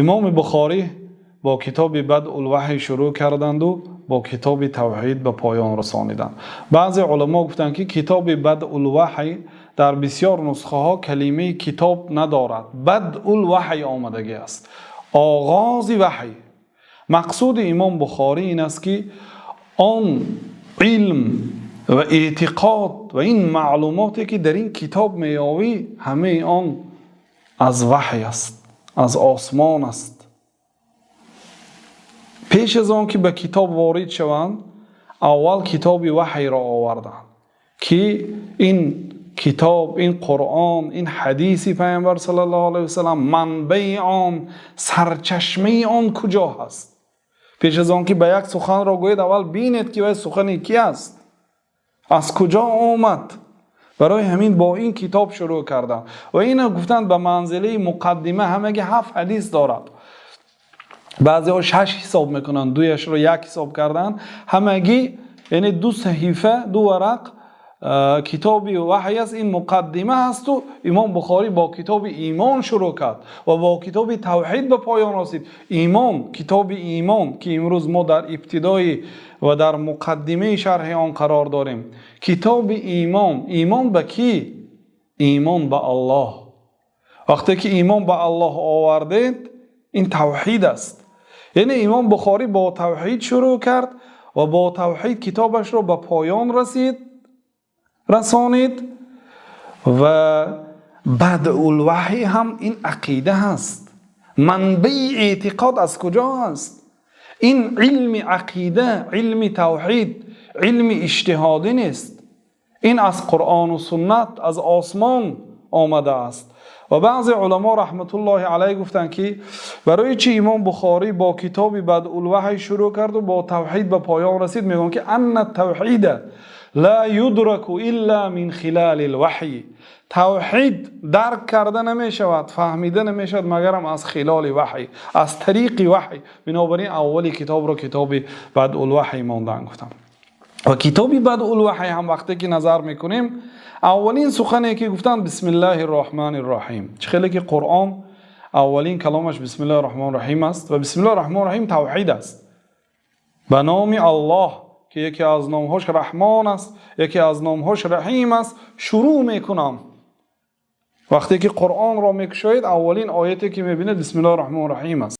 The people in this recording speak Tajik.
Имоми Бухорӣ бо китоби Бадъул-ваҳй шурӯъ карданд ва бо китоби тавҳид ба поён расониданд. Баъзе уламо гуфтанд, ки китоби Бадъул-ваҳй дар бисёр нусхаҳо калимаи китоб надорад, Бадъул-ваҳй омадааст, оғози ваҳй. Мақсуди имом Бухорӣ ин аст, ки он илм ва эътиқод ва ин маълумоте ки дар ин китоб меёбӣ, ҳамаи он аз ваҳй аст, аз осмон аст. Пеш аз он ки ба китоб ворид шаванд, аввал китоби ваҳйро оварданд, ки ин китоб, ин Қуръон, ин ҳадиси Паёмбар саллаллоҳу алайҳи васаллам, манбаи он, сарчашмаи он куҷо ҳаст. Пеш аз он ки ба як сухан гӯед, аввал бинед, ки вай сухани кӣ аст, аз куҷо омад. Барои ҳамин бо ин китоб шурӯъ кардам ва инро гуфтанд ба манзилаи муқаддима. Ҳамагӣ ҳафт ҳадис дорад, баъзеҳо шаш ҳисоб мекунанд, дуяшро як ҳисоб карданд. Ҳамагӣ яъне ду саҳифа, ду варақ китоби ваҳй аст. Ин муқаддима ҳаст ва имом Бухорӣ бо китоби имон шурӯъ кард ва бо китоби тавҳид ба поён расид. Имон, китоби имон, ки имрӯз мо дар ибтидои ва дар муқаддимаи шарҳи он қарор дорем. Китоби имон. Имон ба кӣ? Имон ба Аллоҳ. Вақте ки имон ба Аллоҳ овардед, ин тавҳид аст. Яъне имом Бухорӣ бо тавҳид шурӯъ кард ва бо тавҳид китобашро ба поён расонид. Ва бадъул-ваҳй ҳам ин ақида ҳаст. Манбаи эътиқод аз куҷо ҳаст? Ин илми ақида, илми тавҳид илми иҷтиҳодӣ нест, ин аз Қуръону суннат, аз осмон омадааст. Ва баъзе уламо раҳматуллоҳи алайҳ гуфтанд, ки барои чӣ имом Бухорӣ бо китоби Бадъул-ваҳй шурӯъ кард ва бо тавҳид ба поён расид? Мегӯянд, ки أن التوحيد لا يدرك إلا من خلال الوحي. Тавҳид дарк карда намешавад, фаҳмида намешавад, магарам аз хилоли ваҳй, аз тариқи ваҳй. Бинобар ин аввали китобро китоби Бадъул-ваҳй мондан гуфтам. Ва китоби Бадъул-ваҳй ҳам вақте ки назар мекунем, аввалин сухане ки гуфтанд: بسم الله الرحمن الرحيم. Чӣ хеле ки Қуръон аввалин каломаш بسم الله الرحمن الرحيم аст ва بسم الله الرحمن الرحيم тавҳид аст. Ба номи Аллоҳ, ки яке аз номҳош Раҳмон аст, яке аз номҳош Раҳим аст, шурӯъ мекунам. Вақте ки Қуръонро мекушоед, аввалин ояте ки мебинед, بسم الله الرحمن الرحيم аст.